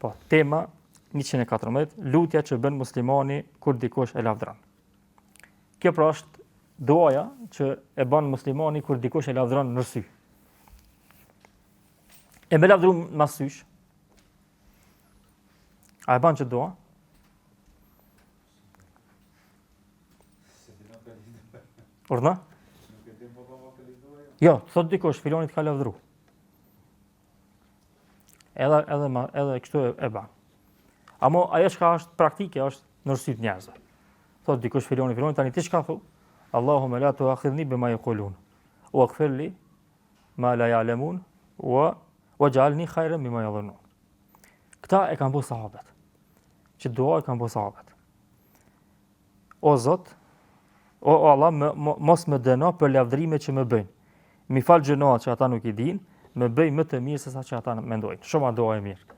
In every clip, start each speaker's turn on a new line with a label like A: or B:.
A: Po, tema 114, lutja që bën muslimani kur dikush e lavdron. Kjo pra është duaja që e bën muslimani kur dikush e lavdron në sy. E me lavdru mas sysh. A e bën qët dua? Urdhno? Jo, thot dikush, filoni të ka lavdru. Edhe, edhe, ma, edhe kështu e, e ban. Amo ajo çka është praktike është në sy të njerëzve. Thot dikush filoni, filoni, tani ti çka thu? Allahumme la tuakhidhni bima jekulun. Uagfir li ma la ja'lemun, wa waxh'alni khajren mimma jedhunnun. Këta e kanë bo sahabet. Qët dua e kanë bo sahabet. O Zot, o, o Allah, më, më, mos më dëno për lavdërime që më bëjnë. M'i fal gjynahet që ata nuk i dinë, më bëj më të mirë se sa që ata mendojnë. Shumë a dua e mirë.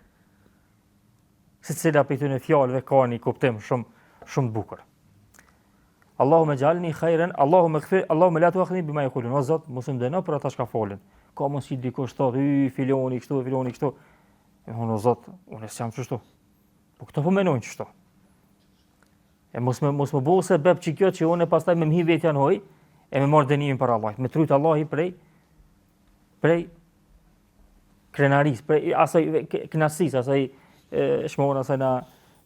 A: Secila prej këtyre fjalëve ka një kuptim shumë shumë të bukur. Allahumme xh'alni khajren, Allahumme gfir, Allahumme la tuakhidhni bima jekulun. O Zot, mos më dëno për ata çka folin. Ka mundësi dikush thotë, y filoni kështu, filoni kështu. E unë o Zot, unë s'jam kështu. Po këto po mendojnë kështu. E mos më mos më bëu sebep që kjo që unë pastaj me m'hi vetja në hoj e me marr dënimin para Allahit, me t'rujt Allahi prej prej krenarisë, prej asaj kënaqësisë, asaj shmon asaj na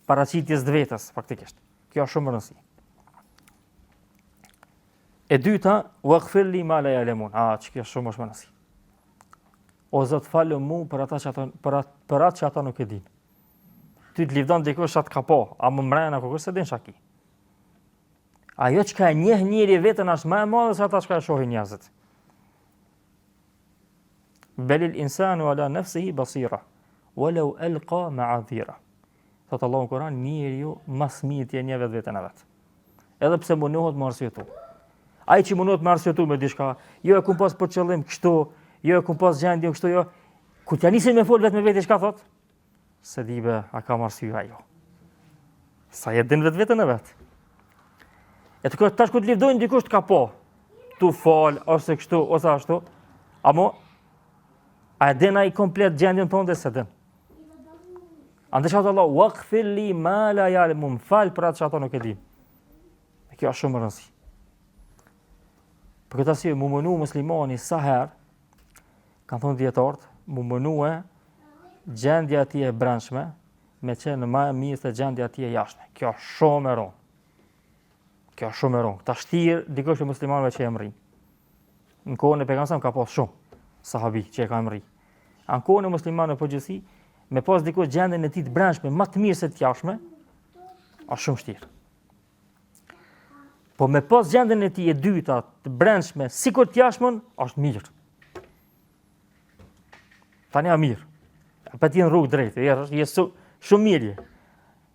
A: paraqitjes të vetes faktikisht. Kjo është shumë e rëndësishme. E dyta, waghfir li ma la ya'lamun. Ah, që kjo shumë është me rëndësi. O Zot, falëm mu për ata që ata për atë për atë që ata nuk e dinë. Ty të livdon dikush atë ka po, a më mrena kurkush s'e din çka ki. Ajo çka e njeh njeri veten është më e madhe se ata çka e shohin njerëzit. Belil insanu ala nefsihi basira, walau elka meadhira. Thot Allahu në Kur'an, njeriu ma s'miri e njeh vetveten e vet. Edhe pse mundohet me arsyetu. Ai që mundohet me arsyetu me diçka, jo e kum pas për qëllim kështu, jo e kum pas gjendjen kështu, jo. Kur t'ja nisin me fol vetë me vete çka thot? S'e di be, a kam arsye a jo. S'e e din vetveten e vet. E të kërë, tash kur të livdojnë dikush të ka po, tu fal, ose kështu, ose ashtu, amo, a e din ai komplet gjendjen tonde, s'e din. Andaj çka Allah, wagfir li ma la ja'lemun, fal për atë që ato nuk e din. E kjo është shumë me rëndësi. Për këtë arsye, m'u munu muslimani sa herë, Kanë thonë dijetarët, m'u munue gjendja e tij e brendshme me qenë më e mirë se gjendja e tij e jashtme. Kjo është shumë e rëndë. Kjo është shumë e rëndë. Ta shtirë dikush prej muslimanëve që e mrrin. Në kohën e pejgamberit ka pas shumë sahabi që e kanë mrri. A në kohën e muslimanëve përgjithësi, me pas dikush gjendjen e tij të brendshme më të mirë se të jashtme, është shumë shtirë. Po me pas gjendjen e tij e dyta të brendshme, sikur të jashtmen, është mirë. Tani a mirë. A pa ti në rrugë drejt, je, je su, shumë mirë.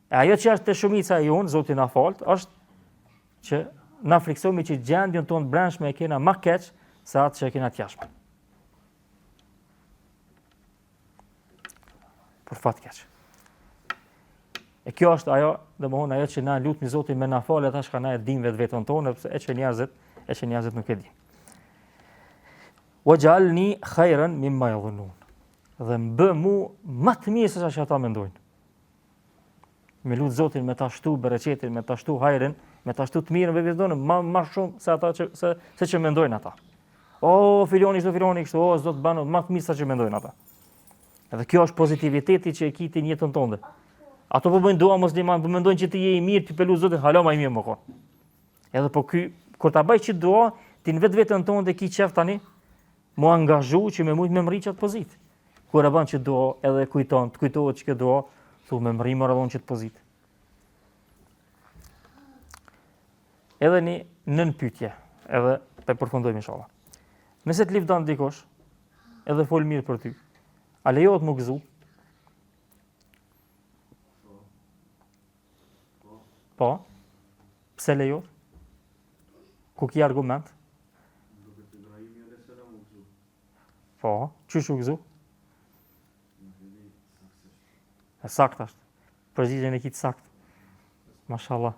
A: E ajo që është te shumica e jonë, Zoti na falt, është që na friksohemi që gjendjen tonë të brendshme e kena më keq se atë që e kena të jashtme. Për fat keq. E kjo është ajo, domethonë ajo që na lutmi Zotin me na falë ata çka na e dim vetveten tonë, pse e që njerëzit, e që njerëzit nuk e dinë. Waxh'alni khajran mimma jedhunnun. Dhe më bë mu më të mirë se sa që ata mendojnë. Me lut Zotin me ta shtu bereqetin, me ta shtu hajrin, me ta shtu të mirën vetes tonë, ma ma shumë se ata që se se që mendojnë ata. O filoni kështu filoni kështu, o Zot banu ma të mirë se që mendojnë ata. Edhe kjo është pozitiviteti që e ki ti në jetën tënde. Ato po bëjnë dua musliman, po mendojnë që ti je i mirë, ti po lut Zotin, hala ma i mirë me kon. Edhe po ky kur ta bëj qit dua, ti në vetveten tënde ki qef tani mu angazhu që me mujt me mrri qat pozitë. Kur e bën qit dua, edhe kujton, të kujtohet që kjo dua, thu me mrri më rëndon qat pozitë. Edhe një nën pyetje, edhe të përfundojmë inshallah. Nëse të livdon dikush, edhe fol mirë për ty, a lejohet m'u gëzu? Po. Pse lejohet? Ku ki argument? Po, qysh u gëzu? E saktë është. Përgjigjen e ki të saktë. Mashallah.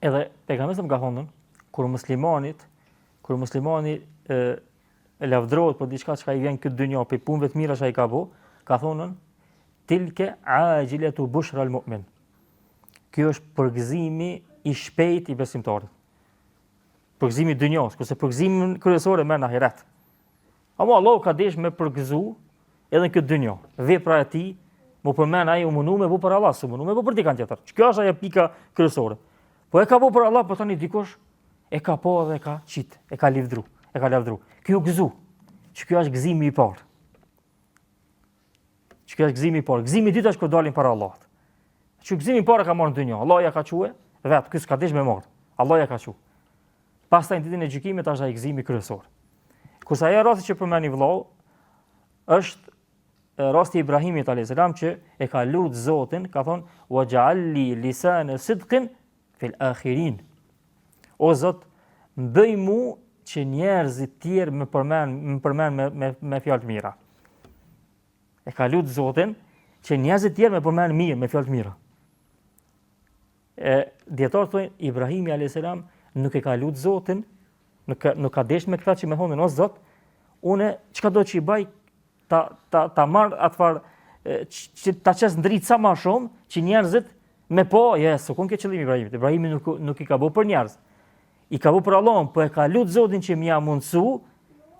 A: Edhe pejgamberi ka thonë, kur muslimanit, kur muslimani e, e lavdrohet për diçka që i vjen këtë dynja, për punëve të mira që ai ka bo, Ka thonë tilke ajiletu bushra al mu'min. Kjo është përgëzimi i shpejt i besimtarit. Përgëzimi i dynjos, kurse përgëzimin kryesor e merr në ahiret. Ama Allahu ka desh me përgëzu edhe në këtë dynjo. Vepra e tij, m'u përmen ai u munu me bo për Allah, s'u munu me bo për dikan tjetër. Që kjo është ajo pika kryesore. Po e ka bo për Allah, po tani dikush e ka pa dhe e ka qitë, e ka livdru, e ka lavdru. Ky u gëzu, që kjo është gëzimi i parë. Që kjo është gëzimi i parë. Gëzimi i dytë është kur dalin para Allahut. Që gëzimi i parë e ka marrë në dynjo. Allah ja ka çue, vetë, ky s'ka desh me marrë. Allah ja ka çu. Pastaj në ditën e gjykimit është ai gëzimi kryesor. Kurse ajo rasti që përmendi vllau është rasti i Ibrahimit alayhis salam që e ka lut Zotin, ka thonë wa ja'alli lisana sidqin fil akhirin. O Zot, më bëj mu që njerëzit tjerë më përmend, më përmend me me me fjalë të mira. E ka lut Zotin që njerëzit tjerë më përmend mirë me fjalë të mira. E dijetarët thonë Ibrahimi alayhis salam nuk e ka lut Zotin, nuk ka nuk ka desh me këta që me thonë o Zot, unë çka do që i baj ta ta ta marr atë far që ta qes n'dritë sa më shumë që njerëzit me po, jo, s'u kon ky qëllimi i Ibrahimit. Ibrahimi nuk nuk i ka bë për njerëz. I ka bë për Allahun, po e ka lut Zotin që m'ia mundsu,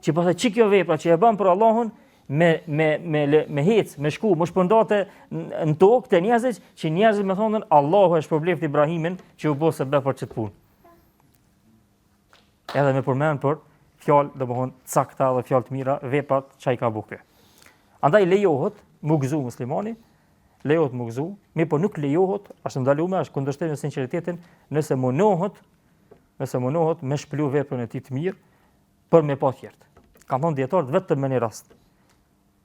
A: që pastaj që kjo vepra që e bën për Allahun me me me me, me hec, me shku, me shpërnda në tokë te njerëzit, që njerëzit me thonë Allahu e shpërbleft Ibrahimin që u bë sebep për qët punë. Edhe me përmend për fjalë, domthon sakta dhe fjalë të mira, veprat që ai ka bo ky. Andaj lejohet m'u gëzu muslimani, lejohet m'u gëzu, mirëpo nuk lejohet, është ndaluar, është kundërshtim me sinqeritetin, nëse munohet, nëse munohet me shplu veprën e tij të mirë për me pa tjerët. Kanë thonë dijetarët vetëm me një rast.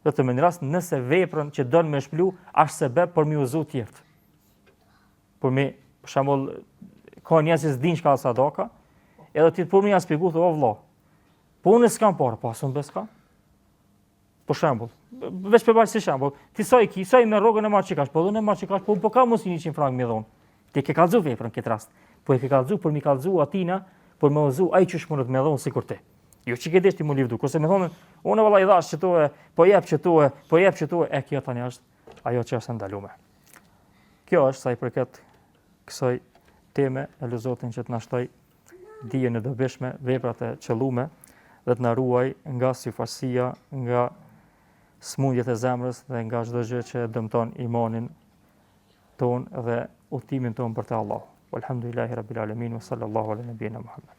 A: Vetëm me një rast nëse veprën që don me shplu është sebep për me i udhzu tjerët. Për me, për shembull, ka njerëz që s'dinë çka është sadaka, edhe ti për me ja shpjegu thua o vëlla. Po unë s'kam parë, po as unë be s'kam. Për shembull, veç për baj si shembull, ti sa i ki, sa i me rrogën e marr qikash, po dhe unë e marr qikash, po unë po kam mundësi 100 frank me dhon. Ti ke kallzu veprën këtë rast. Po e ke kallzu për mi kallzu atina, për me udhzu ai qysh mundet me dhon sikur ti. Jo që ke desh ti m'u livdu, kurse me thonë, unë valla i dhash qëtu e, po jep qëtu e, po jep qëtu e, e kjo tani është ajo që është e ndalume. Kjo është sa i përket kësaj teme, e lus Zotin që të na shtoj dijen e dobishme, veprat e qëllume dhe të na ruaj nga syfaqësia, nga smundjet e zemrës dhe nga çdo gjë që e dëmton imanin tonë dhe udhëtimin tonë për te Allahu. Walhamdulillahi rabbil alamin wa sallallahu ala nabiyina Muhammad.